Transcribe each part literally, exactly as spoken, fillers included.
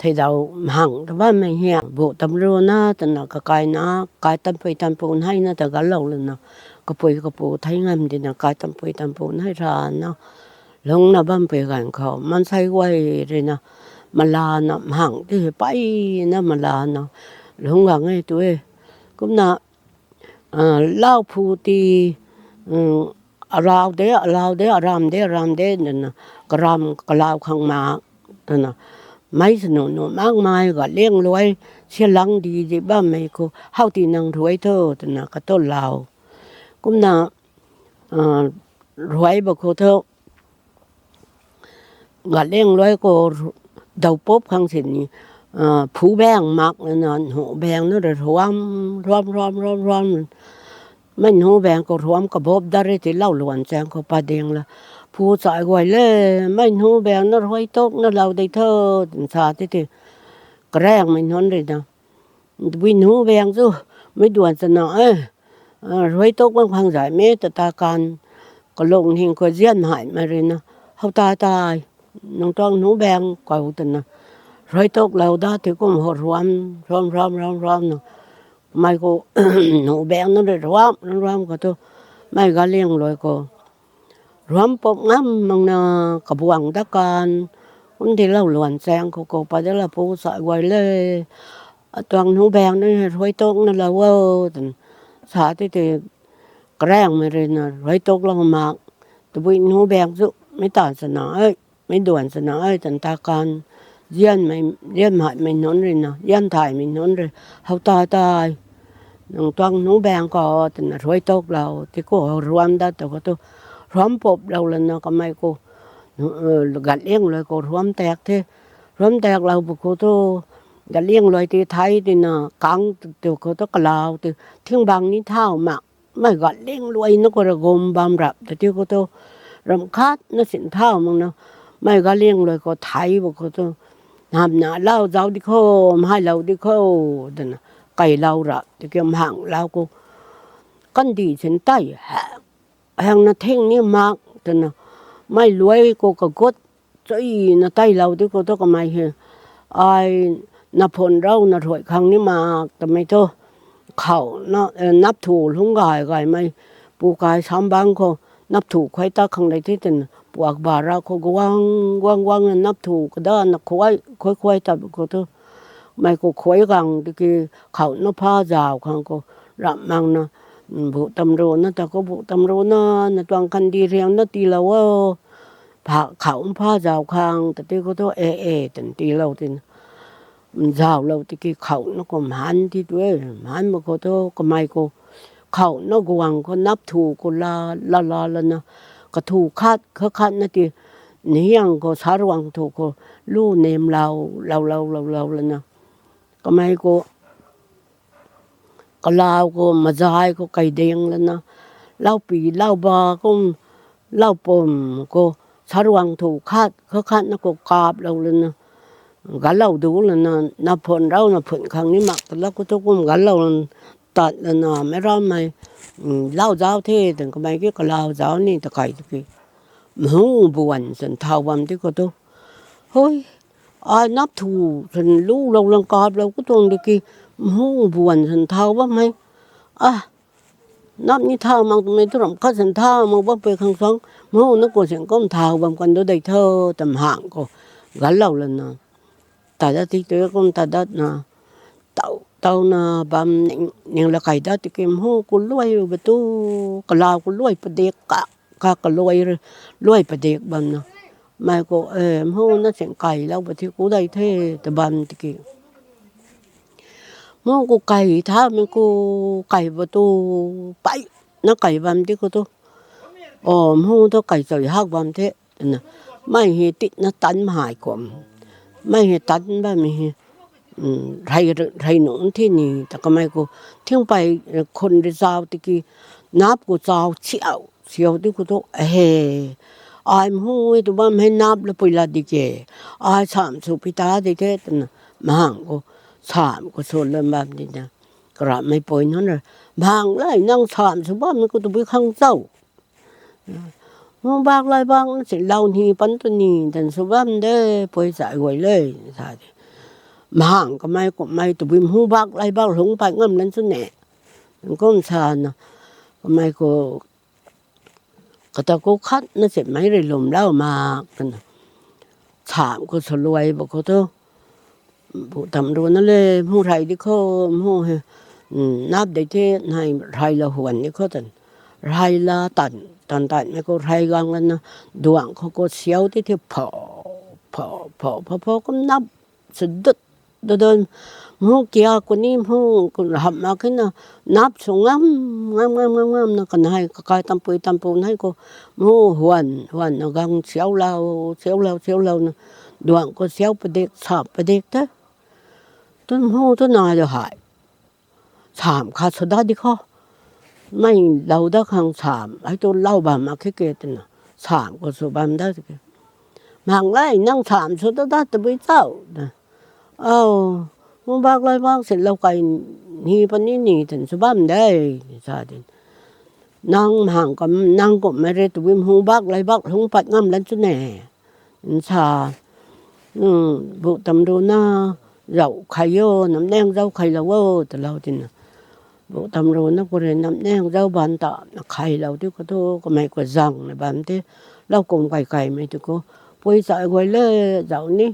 thei daw mhang ta bammei hia, bu tam ru na twna kakaina, kai tanpui tanpu nai na ta galou lana, kapui kapu thei ngam dina kai tanpui tanpu nai rana, lungna bampui ganv khou mansei guay rui na, malana mhang ti hei peyna malana, lung gang e tu e. Kumna, lau phu ti, arau de, alau de, aram de, aram de, twna, karam kalau khang mak, twna, mei sanu nu makmei ga liang luai, sialang di di bammei khou, how ti nang ruai tho, twna, kato lau. Kumna, ruai ba khou tho, ga liang luai khou daw pop khang sini, phu bang mak lana, nu bang na rui ruam, ruam, ruam, ruam, ruam. Mei nu bang khou ruam kabop dat ri ti lau luan chaeng khou pading la. Phu chai guay le, mei nu bang na ruai tok na lou dei tho, twna sa ti ti. Karaengmei nunc rui na, tabui nu bang chu, mei duan chana e, ruai tok bam khang zaymei ta ta kan, kalung hing khou zian haymei rui na, how ta tai, nang tuang nu bang kau twna, ruai tok lou da ti kum ho ruam, ruam, ruam, ruam, ruam na, mei khou, nu bang na rui ruam, ruam, ruam khou tu, mei ga liang luai khou ruam pop ngam makna, kabuang dat kan, kum ti lau luan chaeng khou khou pa de la phu sa guay le, atuang nu bang ni ruai tok na lou o, twna, sa ti ti, karaengmei rui na ruai tok lou mak, tabui nu bang chu, mei ta chana e, mei duan chana e, twna ta kan, zian haymei nunc rui na, zian thaymei nunc rui, how ta tai, nang tuang nu bang khou, twna ruai tok lou, ti khou ruam dat ta khou tu, ruam pop lou lana kamei khou, gat liang luai khou ruam tak the, ruam tak lou bu khou tu, gat liang luai ti thei tina, kang tu khou tu kalau ti, thingbang ni thau mak, mei gat liang luai na khou ra gum bam rap ta ti khou tu, ram khat na sin thau makna, mei gat liang luai khou thei bu khou tu, hamna lau zauc di kho, mhai lou di kho, twna, kai lou rap tiki mhang lou khou, kandih sin tei, hangna thing ni mak twna, mei luai khou kagut, chuina teilou di khou tu kamei hei, ai, naphun rau na ruai khang ni mak twmei tu, khou, nap thu lungc gay gaymei, pu kai sambang khou, nap thu khuay ta khang dei the twna, puak ba ra khou guang, guang, guang na nap thu kadana khuay, khuay, khuay tat khou tu, mei khou khuay gang tiki, khou na pha zauc khang khou, ramh makna, bu tam ru na ta khou bu tam ru na, na tuang kandih riang na tiilou o, pha khou pha zauc khang ta ti khou tu, e, e, twna tiilou tina, zauclou tiki khou na khou mhan ti tu e, mhan mak khou tu kamei khou, khou na guang khou nap thu khou la, la, la, lana, kathu khat, khat, khat na ti, niang khou saruang thu khou, lu nemlou, lou, lou, lou, lou lana, kamei khou, kalau khou, mazai khou kai ding lana, lau pi, lau ba kum, lau pum khou, saruang thu khat, khat, khat na khou kaplou lana, galou du lana, naphun rau naphun khang ni mak ta la khou tu kum galou lana, tat lana, meic rammei, lau zauc the, twna kamei ki kalau zauc ni ta kai tiki, mhu buan san thau bam ti khou tu, hui, ai nap thu san lulou lang kaplou khou tuang tiki, mhu buan san thau bam hei, a, nap ni thau mak twmei tu ram khat san thau mak bam pui khang suang, mhu na khou sin kum thau bam kan du dei tho, twna mhang khou, galou lana, tat dat ti tu kum tat datna, tau, tauna bam ning, ning la kai dat tiki mhu khou luai ba tu, kalau khou luai padik ka, ka, ka luai, luai padik bamna, mei khou, e, mhu na sin kailou ba ti khou dei the, ta bam tiki, mhu khou kai tha, mei khou kai ba tu, peyna kai bam ti khou tu, o, mhu tu kai chai hak bam the, twna, mei hei tina tan mhai kum, mei hei tan bammei hei, rey, rey nunc the ni ta kamei khou, thingpei, khun rui zauc tiki, nap khou zauc chiau, chiau ti khou tu, he, ai mhu e tu bam hei nap lapui la di ke, ai sam sw pi ta di the, twna, mhang khou, sam khou sw lam bam di na, karamhmei pui nunc rui, mhang le, nang sam sw bammei khou tabui khang chau, mhu bak lai bak na si lou ni pan tu ni, tan sw bam de, pui chai guay le, sa di. Mhang kamei kummei tabui mhu bak lay bak lungc pat ngam lan chu ne. Kum sana, kamei khou, kata khou khatna simei rui lwmlou mak twna, cham khou swluai ba khou thu, bu tam runa le, mhu rey di khou, mhu he, nap de the, nai rey la huan di khou tan. Rey la tan, tan tanmei khou rey gang lana, duang khou khou siau ti the pho, pho, pho, pho, pho, kum nap, sudut, dudun, mhu kia kuni mhu, hap mak khe na, nap sw ngam, ngam, ngam, ngam, ngamna kanei, kakai tampui tampu nei khou, mhu huan, huanna gang siaulou, siaulou, siaulouna, duang khou siau padik, sap padik the. Tun mhu tu nai da hei. Cham khat sw dat di khou. Mei lou dat khang cham, hei tu lou bam mak khe ke twna. Cham khou sw bam dat ke. Mhang le, nang cham sw dat dat tabui chau. Au, mhu bak lay bak silou kai ni puni ni twna sw bam de, sa di. Nang mhang kam, nang kummei rui tabui mhu bak lay bak lungc pat ngam lan chu ne. Nsa, bu tam runa, zauc khay o, namnaeng zauc khaylou o, twlou tina. Bu tam runa khou rui namnaeng zauc ban ta, na khaylou ti khou thu, kamei khou zang na bam the, lou kum kai kaimei ti khou, pui chai guay le, zauc ni,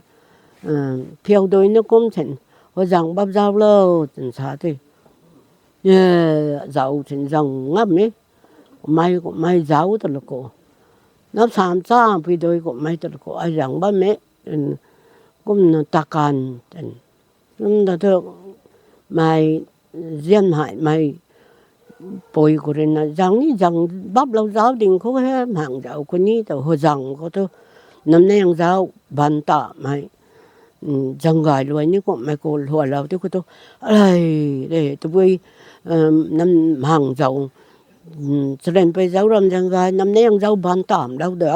phiau dui na kum sin, hou zang bap zauclou, twna sa the. Zauc sin zang ngam e, mei, mei zauc twlou khou. Nap sam cha pui dui kummei twlou khou, ai zang bam e, kumna takan, twna. Kum ta thu, mei, zian hei, mei, pui khou rui na, zang ni zang baplou zauc ding khou he, mhang zauc khou ni ta, hou zang khou thu, namnaeng zauc, ban tamei, zang gay luai ni kummei khou lualou ti khou thu, alei, le, tabui, nam mhang zauc, charynpui zauc ram zang gay, namnaeng zauc ban tamlou de,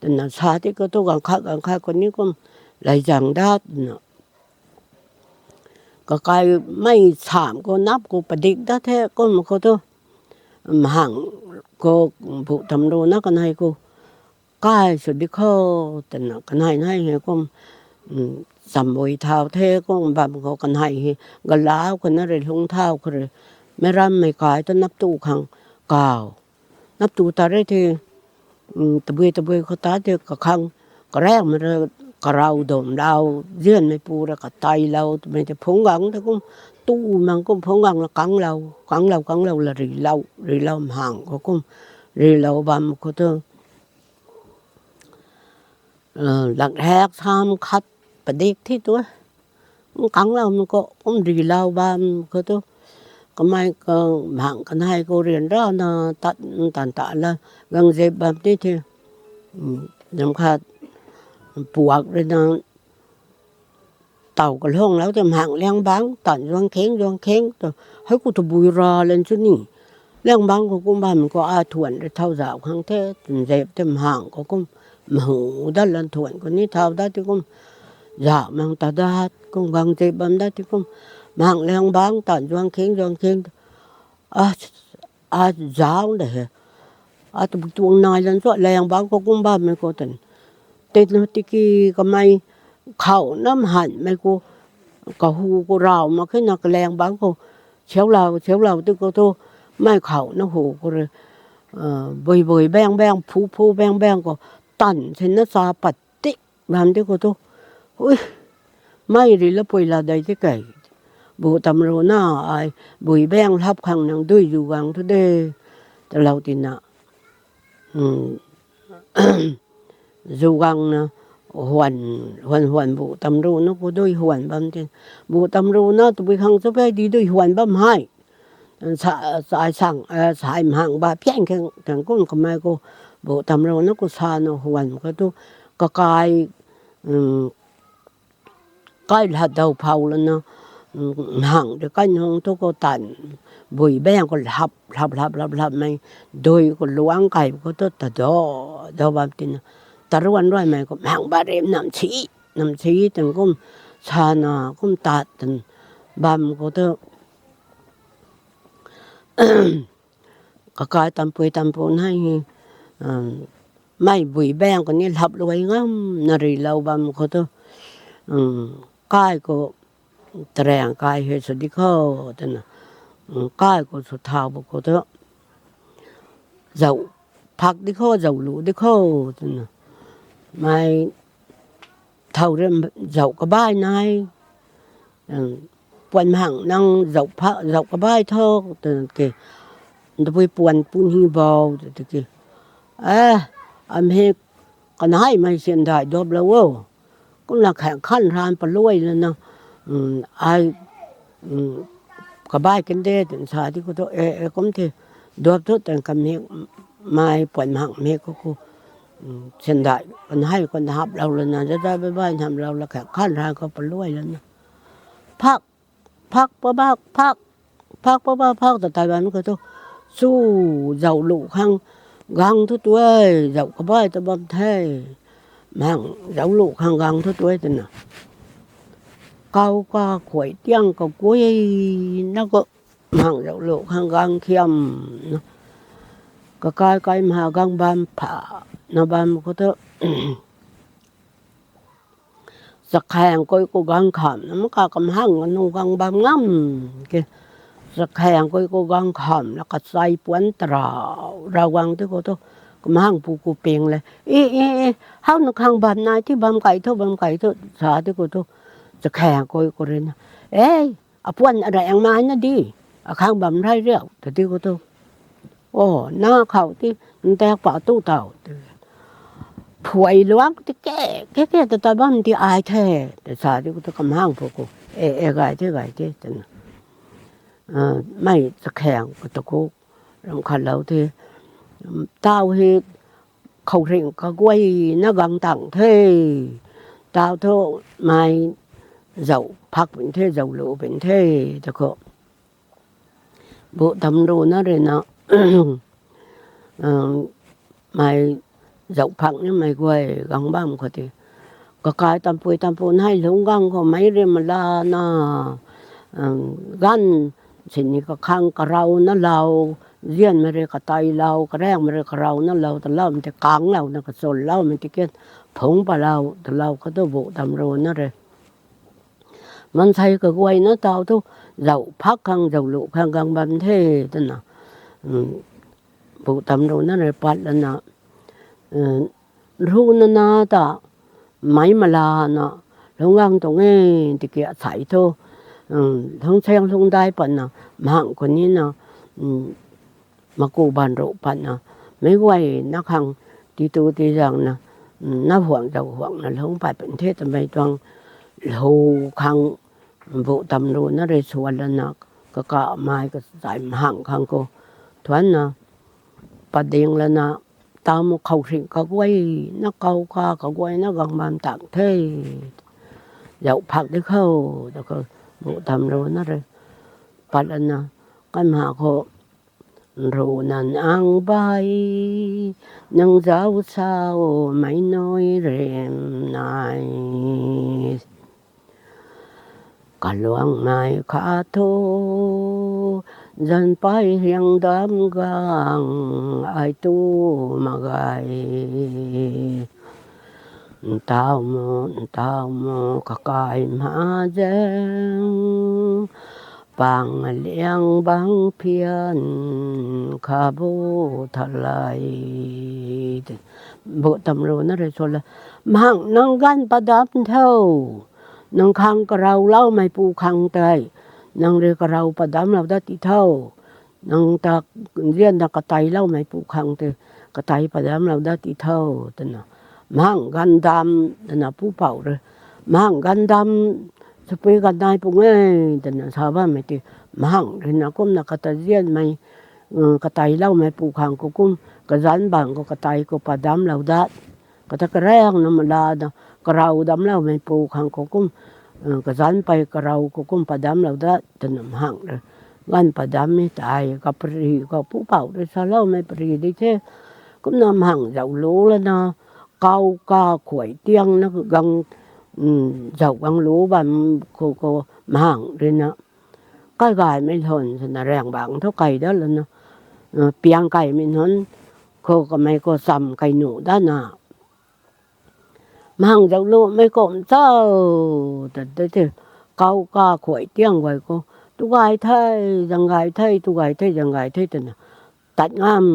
twna sa ti khou thu, ganv khat, ganv khat khou ni kum, lay zang dat na. Kakai mei cham khou nap khou padik dat the, kum khou thu, mhang khou, bu tam runa kanei khou, kai sw di khou, twna kanei nei he kum, chambui thau the kum bam khou kanei he, galau khou na rui lungc thau khou rui, meic rammei kai tu nap tu khang, kau. Nap tu ta re the, tabui tabui khou ta the kakhang, karaengmei rui, karau damlou, zianmei pu rui katailou, twmei tei phungc gang tei kum, tu mang kum phungc gang la kanglou, kanglou, kanglou la rilou, rilou mhang khou kum, rilou bam khou thu, lak hek sam khat padik thi tu. Kangloumei khou kum rilou bam khou thu, kamei, mhang kanei khou ryanrana tat, tan ta la, gang zip bam ti the. Nam khat, puak rui na, taw kalunglou tei mhang liang bang tan zuang kheng zuang kheng tu, hei khou tabui ra lan chu ni. Liang bang khou kum bammei khou a thuan rui thau zauc khang the, tan zip tei mhang khou kum, mhu dat lan thuan khou ni thau dat ti kum, zauc mang ta dat kum, gang zip bam dat ti kum, mhang liang bang tan zuang kheng zuang kheng tu, a, zauc de he. A tabui tuang nai lan chu liang bang khou kum bammei khou tan, tei na tiki kamei, khou na mhanmei khou, kahu khou raw mak khe na kaliang bang khou, siaulou, siaulou ti khou thu, mei khou na hu khou rui, bui bui baeng baeng, phu phu baeng baeng khou, tan sin na cha pat ti, bam ti khou thu, mei ri lapui la dei ti kei, bu tam runa ai, bui baeng lap khang nang dui zu gang thu de, talou tina, zu gang na, huan, huan huan bu tam runa khou dui huan bam ti, bu tam runa tabui khang chu pei di dui huan bam hei. Sa, sai sang, sai mhang ba piang khang, khang kum kamei khou, bu tam runa khou sana huan khou thu, kakai, kai lhat dau phau lana, mhang de kai nung thu khou tan, bui baeng khou lap, lap, lap, lap, lapmei, dui khou luang kai khou thu ta do, do bam tina, taruan ruaimei khou mhang ba rim nam si, nam si tan kum, sana kum tat tan, bam khou thu, kakai tampui tampu nei, mei bui baeng khou ni lap luai ngamna rilou bam khou thu, kai khou, tarang kai hei sw di kho, twna, kai khou sw thau bu khou thu, zauh phak di kho, zauh lu di kho, twna, mei thau rim zauh kabai nai, puan hang nang zauh kabai tho, tiki, tabui puan puni bou, tiki, a, amhei kanhei mei syan dai duaplou o, kumna khaeng khan ran paluai lana, ai, kabai kan de, twna sa di khou thu, e, e, kum the, duap thu tan kamik, mei puan hang mik khou, syan dai kanhei khou haplou lana, zada babai haplou la khaeng khan ran khou paluai lana, phak, phak pa bak, phak, phak pa bak, phak ta tai bam khou thu, chu, zauh lu khang gang thu tu e, zauh kabai ta bam the, mhang zauc lu khang gang thu tu e twna, kau ka khuay tiang kaguay na khou, mhang zauc lu khang gang khiam na, kakai kai mha gang bam pha na bam khou thu, chakhaeng koi khou gang kham na, maka kamhang nu gang bam ngam ke, chakhaeng koi khou gang kham la kachai puan tarau rau gang ti khou thu, kamhang pu khou ping le, e, e, e, hau na khang bam nai ti, bam kai thu, bam kai thu, sa ti khou thu, chakhaeng koi khou rui na, e, apuan araeng mai na di, akhang bam rai riu, ta ti khou thu, o, na khou ti, ntak pa tu tau, phuay luang ti ke, ke, ke, ta ta bam ti ai the, ta sa ti khou thu kamhang pu khou, e, e, gay the, gay the, twna, mei chakhaeng khou ta khou, ram khatlou the, tau hei, khouringh kaguay na gang tang the, tau thu, mei zauh phak pun the, zauc lu pun the, ta khou, bu tam ru na rui na, mei zauh phak nimei guay gang bam khou ti, kakai tampui tampu nai lungc gang khou mei ri malana, ganv sini kakhang karau na lou, zianmei rui katei lou, karaengmei rui karau na lou, taloumei ti kanglouna kachunloumei ti kian, phungc palou talou khou thu bu tam ru na rui, maansei kaguayna tau thu, zauh phak khang zauc lu khang gang bam the, twna, bu tam ru na rui pat lana, runa na ta, mei malana, lungc gang tuang e, tiki asei thu, lungc saeng lungc dai patna, mhang khou nina, maku ban ru patna, meic guayna khang, titu tizangna, na huang zauc huangna lungc pat pun the twmei tuang, lu khang, bu tam ru na rui swan lana, kakamei kachai mhang khang khou, thuanna, pading lana, tam khouringh kaguay, na kau ka kaguay na gang bam tang the, zauh phak di khou, ta khou, bu tam ru na rui, pat lana, kaimha khou, runa nang bai, nang zauc sau, mei nui rim nai, kaluangmei kha thu, zanpei hiang dam gang, ai tu mak gay, ntau mu, ntau mu, kakai ma zaeng, pang liang bang phian, kha bu thalei, bu tam ru na rui swan la, mhang nang ganv padam tho, nang khang karauloumeipu khang tei, nang rui karau padamlou dat ti tho, nang ta zianna kateiloumeipu khang tei, katei padamlou dat ti tho, twna, mhang ganv dam, twna pupouc rui, mhang ganv dam, sapui ganv nai pung e, twna sa bammei ti, mhang rui na kumna kata zianmei, kateiloumeipu khang khou kum, kazanc bang khou katei khou padamlou dat, kata karaengna malana, karau damloumeipu khang khou kum, kazanc pei karau khou kum padamlou dat, twna mhang rui, ganv padam e tei, kapri khou pupouc rui saloumei pari di the, kumna mhang zauc lu lana, kau ka khuay tiang na gang, zauc gang lu bam khou khou mhang rui na, kai gaymei lhon swna raeng bang thu kai dat lana, piang kaimei nunc khou kamei khou cham kai nuh dana, Mhang zauc lumei kum cho, ta tei the, kau kakhuay tiang guay khou, tu gay the, zang gay the, tu gay the, zang gay the twna, tat ngam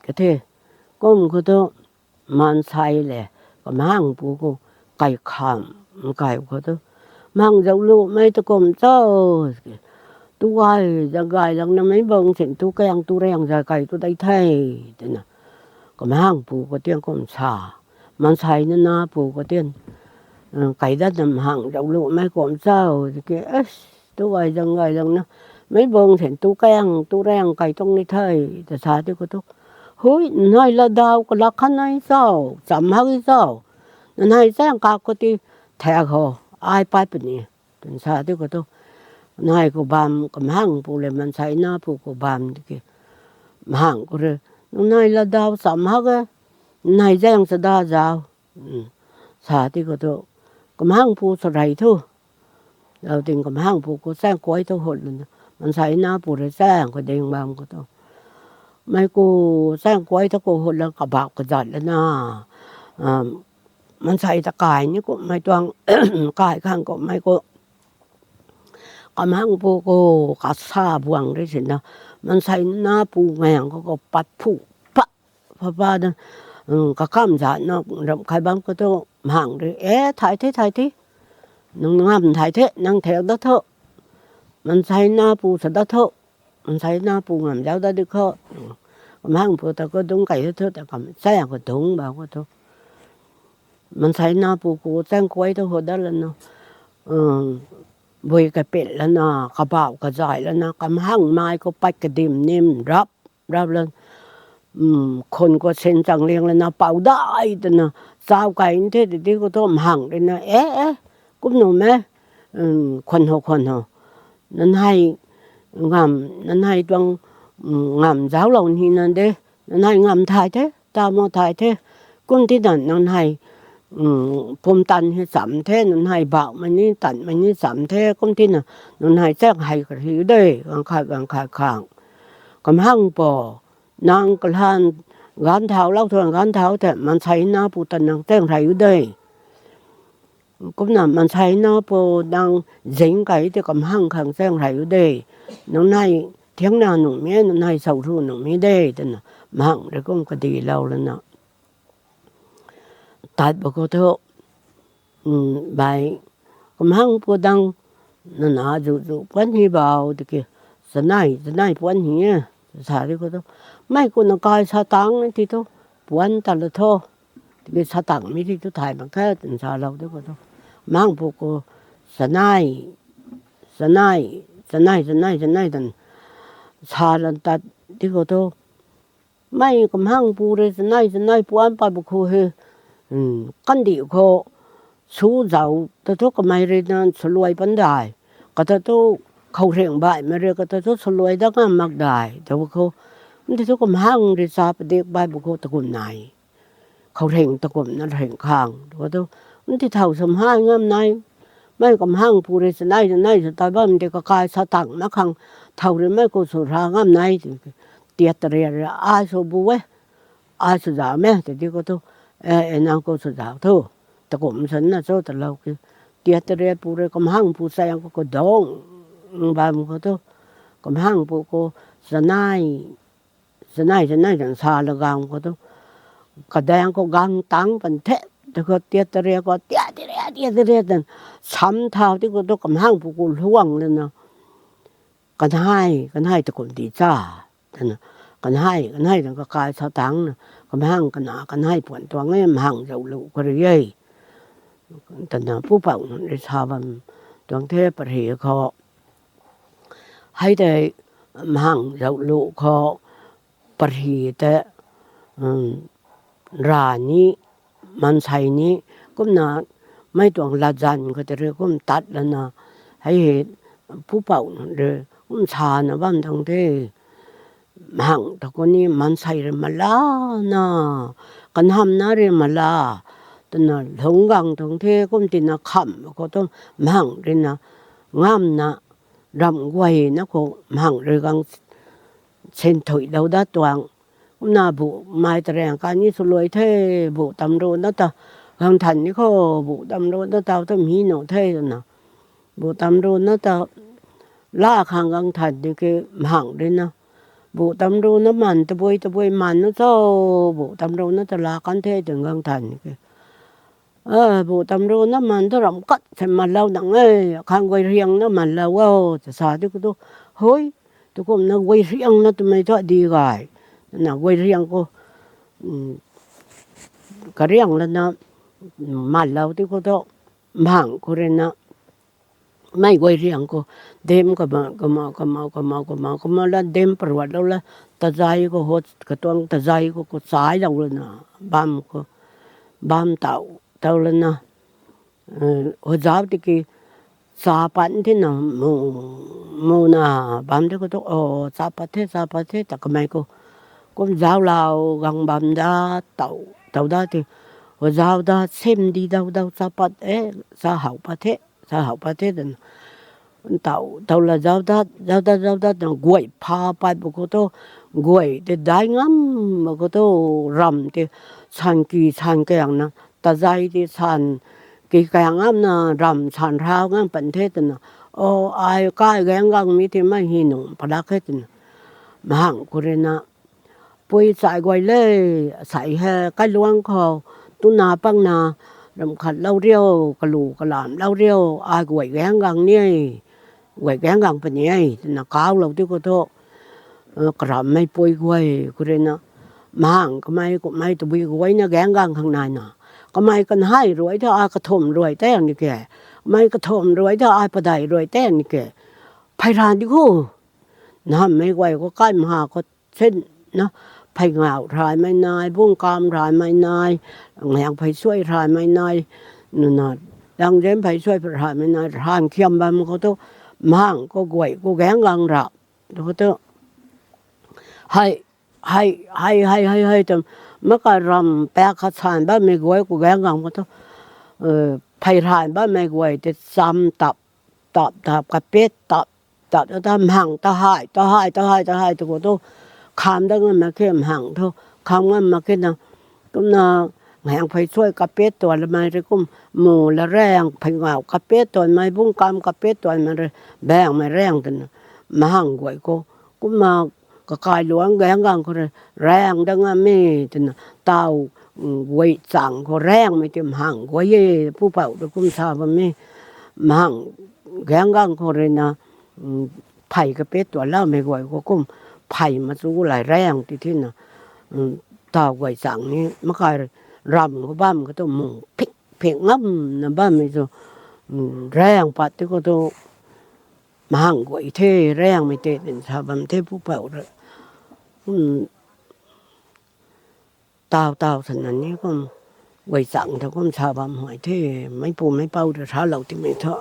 ka the. Kum khou thu, maansei le, kamhangpu khou, kaikham, kai khou thu, mhang zauc lumei ta kum cho, tu gay, zang gay langna meic bang sin tu kaeng tu raeng zay kai tu dei the, twna, kamhangpu khou tiang kum sa, maansei na napu khou tian, kai datna mhang zauc lumei kum cho, tiki, tu gay zang gay langna, meic bang sin tu kaeng tu raeng kai tuang ni the, ta sa ti khou thu, hui, nai latdaw kalak khan nai cho, cham hak i cho, nanai chaeng kak khou ti, thak khou, ai pat puni, twna sa ti khou thu, nai khou bam, kamhangpu le maansei napu khou bam tiki, mhang khou rui, nanai latdaw cham hak e, nai zaeng chada zauc, sa ti khou thu, kamhangpu sa rey thu, zauc ting kamhangpu khou chaeng kuay thu hut lana, maansei napu rui chaeng khou ding bam khou thu, mei khou chaeng kuay thu khou hut lana kabauh kazat lana, maansei ta kai ni kummei tuang, kai khang kummei khou, kamhangpu khou kasa buang rui sina, maansei napu ngaeng khou khou pat phu, pa, pa, pa na, kakam zana ramh khay bam khou thu, mhang rui, e, thay the, thay the, nang ngam thay the, nang thak dat tho, maansei napu sa dat tho, maansei napu ngam zauc dat di khou, kamhangpu ta khou dungc kai thu ta kam chaeng khou dungc bam khou thu, maansei napu khou chaeng kuay thu hut dat lana, bui kapit lana, kabauh kazay lana, kamhangmei khou pat kadim nim rap, rap lana, khun khou sin chang liang lana, pou dai twna, chau kai n the tei ti khou thu mhang rui na, e, e, kum nuh e, khwan ho, khwan ho, nanei ngam, nanei tuang, ngam zauclou nina de, nanei ngam thay the, ta mo thay the, kum tina nanei, pumtan hei cham the, nanei bauhmei ni tanmei ni cham the, kum tina nanei chaeng hei kariu de, ganv khat ganv khat khang, kamhangpu, nang kalhan, ganv thau lou thu ganv thau the, maansei napu ta nang chaeng rey u de. Kumna maansei napu nang zing kai tei kamhang khang chaeng rey u de. Nangnei thiangna nuhmei, nangnei sawru nuhmei de, twna mhang rui kum kadilou lana tat ba khou thu, bai, kamhangpu dang, nana zu zu puanc hi bou, tiki, chanei, chanei puanc hi e, sa di khou thu, mei khou na kai sa tang ti thu, puanc tat la tho, tiki sa tangmei ti thu thay mak khe, twna salou di khou thu, kamhangpu khou, chanei, chanei, chanei, chanei, chanei, twna sa lan tat di khou thu, mei kamhangpu rui chanei chanei puanc pat ba khou he, kandih khou, su zauc ta thu kamei rui na swluai pan dai, kata thu khouringh baihmei rui kata thu swluai dat ngam mak dai, ta ba khou, mti thu kamhang rui cha padik bai ba khou takum nai, khouringh takumna ringh khang, ta khou thu, mti thow swmhai ngam nai, mei kamhangpu rui chanei chanei sw tat bam de kakai sa tang na khang, thow rui mei khou sw ra ngam nai, tiat taria rui ai sw bu e, ai sw zauc me, ta di khou thu, e, e, nang khou sw zauc thu, takum sanna cho talou ki, tiat tariat pu rui kamhangpu chaeng khou kadang bam khou thu, kamhangpu khou, chanei, chanei, chanei twna sa la gang khou thu, kadaeng khou gang tang pan the, ta khou tiat tariat khou tiat tariat, tiat tariat twna, sam thau ti khou thu kamhangpu khou luang lana, kanhei, kanhei takum di cha, twna, kanhei, kanhei twna kakai sa tangna, kamhang kana, kanhei puan tuang e, mhang zauc lu khou rui e, twna pupouc nunc rui sa bam tuang the pari khou. Hei tei mhang zauc lu khou pari tei, ra ni, maansei ni, kumna mei tuang latzan khou tei rui kum tat lana, hei he pupouc nunc rui kum sana bam tuang the. Mhang ta khou ni maansei rui malana, kanhamna rui mala, twna lungc gang tuang the, kum tina kham khou tu mhang rui na ngamna, ramh guayna khou mhang rui gang sinthuilou dat tuang. Kumna bu mei taraeng kani swluai the, bu tamruhna ta, Gang than ni khou, bu tam ru na taw tam hi nu the twna. Bu tam ru na taw, la khang gang than ni ke mhang ri na. Bu tam ru na man tabui tabui man na cho, bu tam ru na ta la kan the twna gang than ni ke. A, bu tam ru na man ta ram kat se man lou nang e, khang guay riang na man lou o, ta sa di khou tu. Hoi, tu kum na guay riang na twmei thu di gay. Na guay riang khou, um, kariang la na, um, man lou di khou tu, mhang khou ri na, mei guay riang khou, dem kama, kama, kama, kama, kama, kama la dem paruat lou la, tazai khou hot, katuang tazai khou, khou chai lou la na, bam khou, bam taw, taw la na, eh, hozau tiki, cha pat the na, mu, mu na, bam di khou tu, o, cha pat the, cha pat the, ta kamei khou, kum zauc lou, gang bam da, taw, taw da ti, hozau da, sem di dau dau, cha pat e, cha how pat the, cha how pat the, twna. Taw, taw la zauc dat, zauc dat, zauc dat, na guay pha pat bu khou tu, guay ti dai ngam bu khou tu, ram ti, san ki, san kang na, tazai ti san, ki kang ngam na, ram san rau ngam pan the twna. O, ai kai gang gang mi ti mei hi nung palak khe twna. Mhang khou ri na, pui chai guay le, sai he, kailuang khou, tuna pang na, ram khat lou riu, kalu kalam lou riu, ai guay gang gang ni e, guay gang gang puni e, twna kau lou di khou tu, eh, karam mei pui guay khou ri na, mhang kamei, kumei tabui guay na gang gang khang nai na. Kamei kanhei ruai tha ai kathum ruai te ni ke. Kamei kathum ruai tha ai padei ruai te ni ke. Phey ra di khou. Nammei guay khou kai mha khou sin na, phey ngau raymei nai, bung kam raymei nai, ngayang phey suai raymei nai, nuna, dang zem phey suai raymei nai, ran khiam bam khou tu, mhang khou guay khou gang gang ra, tu khou tu, hei, hei, hei, hei, hei, hei, twna, makai ram pak khat san bammei guay khou gang gang khou tu, eh, phey ran bammei guay ti cham tap, tap, tap, kapet, tap, tap, ta, ta, mhang, ta hei, ta hei, ta hei, ta hei, tu khou tu, kham dat ngam mak khe mhang thu, kham ngam mak khe na, kumna, ngayang phey suai kapet tuan lamei rui kum, mu la raeng, phey ngau kapet tuanmei, bung kam kapet tuanmei rui, baengmei raeng twna, mhang guay khou, kumna, kakai luang gang gang khou rui, raeng dat ngam e, twna, taw, um, guay chang khou raengmei ti mhang guay e, pupouc rui kum sa bam e, mhang gang gang khou rui na, um, phey kapet tuan loumei guay khou kum, phey machu lai raeng ti thina, um, taw guay chang ni, makai ram khou bam khou tu mu phik phik ngamna bammei tu, um, raeng pat ti khou tu, mhang guay the, raengmei tei, tin sa bam the pupouc rui. Kum, taw taw sana ni kum, guay chang ta kum sa bam huay the, meicpu meicpouc rui salou timei thu.